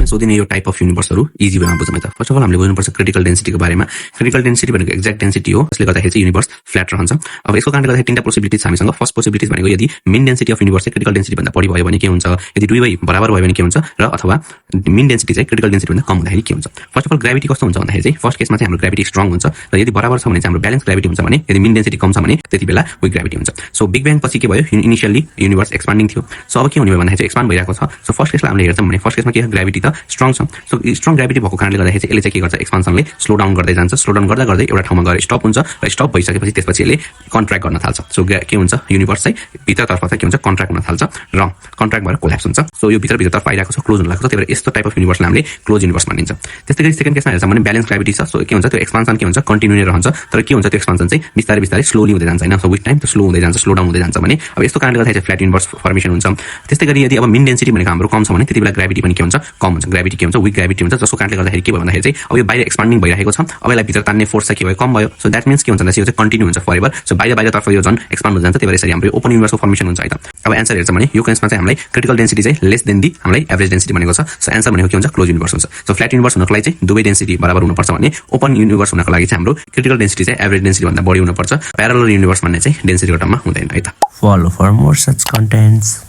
सोधिने यो type of युनिभर्सहरु easy वेमा बुझौँ है त। फर्स्ट अफ अल हामीले बुझ्नुपर्छ क्रिटिकल डेन्सिटीको बारेमा। क्रिटिकल डेन्सिटी भनेको एक्ज्याक्ट डेन्सिटी हो जसले गर्दाखेरि चाहिँ युनिभर्स फ्ल्याट रहन्छ। अब यसको कारणले गर्दाखेरि तीनटा पोसिबिलिटिज हामीसँग। फर्स्ट पोसिबिलिटिज भनेको यदि मेन डेन्सिटी अफ युनिभर्स चाहिँ क्रिटिकल डेन्सिटी भन्दा बढी भयो भने के हुन्छ, यदि दुई वै बराबर भयो भने के हुन्छ, र अथवा मेन डेन्सिटी चाहिँ क्रिटिकल डेन्सिटी भन्दा कम हुँदाखेरि के हुन्छ। फर्स्ट अफ अल ग्राभिटी कस्तो हुन्छ भन्दाखेरि चाहिँ फर्स्ट केसमा चाहिँ हाम्रो ग्राभिटी स्ट्रङ हुन्छ र यदि बराबर छ भने चाहिँ हाम्रो ब्यालेन्स ग्राभिटी हुन्छ भने, यदि मेन डेन्सिटी कम छ भने त्यति बेला विक ग्राभिटी हुन्छ। सो बिग ब्याङ पछि के भयो, इनिशियली युनिभर्स एक्सपान्डिङ थियो। सो अब के हुने भयो भन्दाखेरि चाहिँ एक्सपान्ड भइरहेको छ। सो फर्स्ट केसलाई हामीले हेर्छौँ भने फर्स्ट केसमा के ग्राभिटी त स्ट्रङ छ। सो स्ट्रङ ग्राभिटी भएको कारणले गर्दाखेरि चाहिँ यसले चाहिँ के गर्छ, एक्सपान्सनले स्लो डाउन गर्दै जान्छ। स्लो डाउन गर्दा गर्दै एउटा ठाउँमा गएर स्टप हुन्छ र स्टप भइसकेपछि त्यसपछि यसले कन्ट्र्याक्ट गर्न थाल्छ। सो के हुन्छ, युनिभर्स चाहिँ भित्रतर्फ चाहिँ के हुन्छ, कन्ट्र्याक्ट हुन थाल्छ र कन्ट्र्याक्ट भएर कोल्याप्स हुन्छ। सो यो भित्रतर्फ आइरहेको छ, क्लोज हुन लागेको छ। त्यही भएर यस्तो टाइप अफ युनिभर्सलाई हामीले क्लोज युनिभर्स मानिन्छ। त्यस्तै गरी सेकेन्ड केसमा हेर्छौँ भने ब्यालेन्स ग्राभिटी छ। सो के हुन्छ, त्यो एक्सपान्सन के हुन्छ, कन्टिन्यू नै रहन्छ। तर के हुन्छ, त्यो एक्सपान्सन चाहिँ बिस्तारै बिस्तारै स्लोली हुँदै जान्छ हैन। सो विथ टाइम त्यो स्लो हुँदै जान्छ, स्लो डाउन हुँदै जान्छ भने अब यस्तो कारणले गर्दाखेरि चाहिँ फ्ल्याट युनिभर्स फर्मेसन हुन्छ। त्यस्तै गरी यदि अब मेन डेन्सिटी भनेको हाम्रो कम छ भने त्यति बेला ग्राभिटी पनि के हुन्छ, कम हुन्छ। ग्राभिटी के हुन्छ, विक ग्राभिटी हुन्छ। जसको कारणले गर्दाखेरि के भयो भन्दाखेरि चाहिँ अब यो बाहिर एक्सपान्डिङ भइरहेको छ, अब यसलाई भित्र तान्ने फोर्स चाहिँ के भयो, कम भयो। सो द्याट मिन्स के हुन्छ भन्दाखेरि यो चाहिँ कन्टिन्यू हुन्छ फरएभर। सो बाहिरतर्फ यो झन् एक्सपान्ड हुँदै जान्छ। त्यही भएर यसरी हाम्रो ओपन युनिभर्सको फर्मेसन हुन्छ है त। अब एन्सर हेर्छ भने यो केसमा चाहिँ हामीलाई क्रिटिकल डेन्सिटी चाहिँ लेस देन दी हामीलाई एभरेज डेन्सिटी भनेको छ। सो एन्सर भनेको के हुन्छ, क्लोज युनिभर्स हुन्छ। सो फ्ल्याट युनिभर्स हुनको लागि चाहिँ दुवै डेन्सिटी बराबर हुनुपर्छ भने ओपन युनिभर्स हुनको लागि चाहिँ हाम्रो क्रिटिकल डेन्सिटी चाहिँ एभरेज डेन्सिटी भन्दा बढी हुनुपर्छ। प्यारलल युनिभर्स भन्ने चाहिँ डेन्सिटीको टर्ममा हुँदैन है त। Follow for more such contents.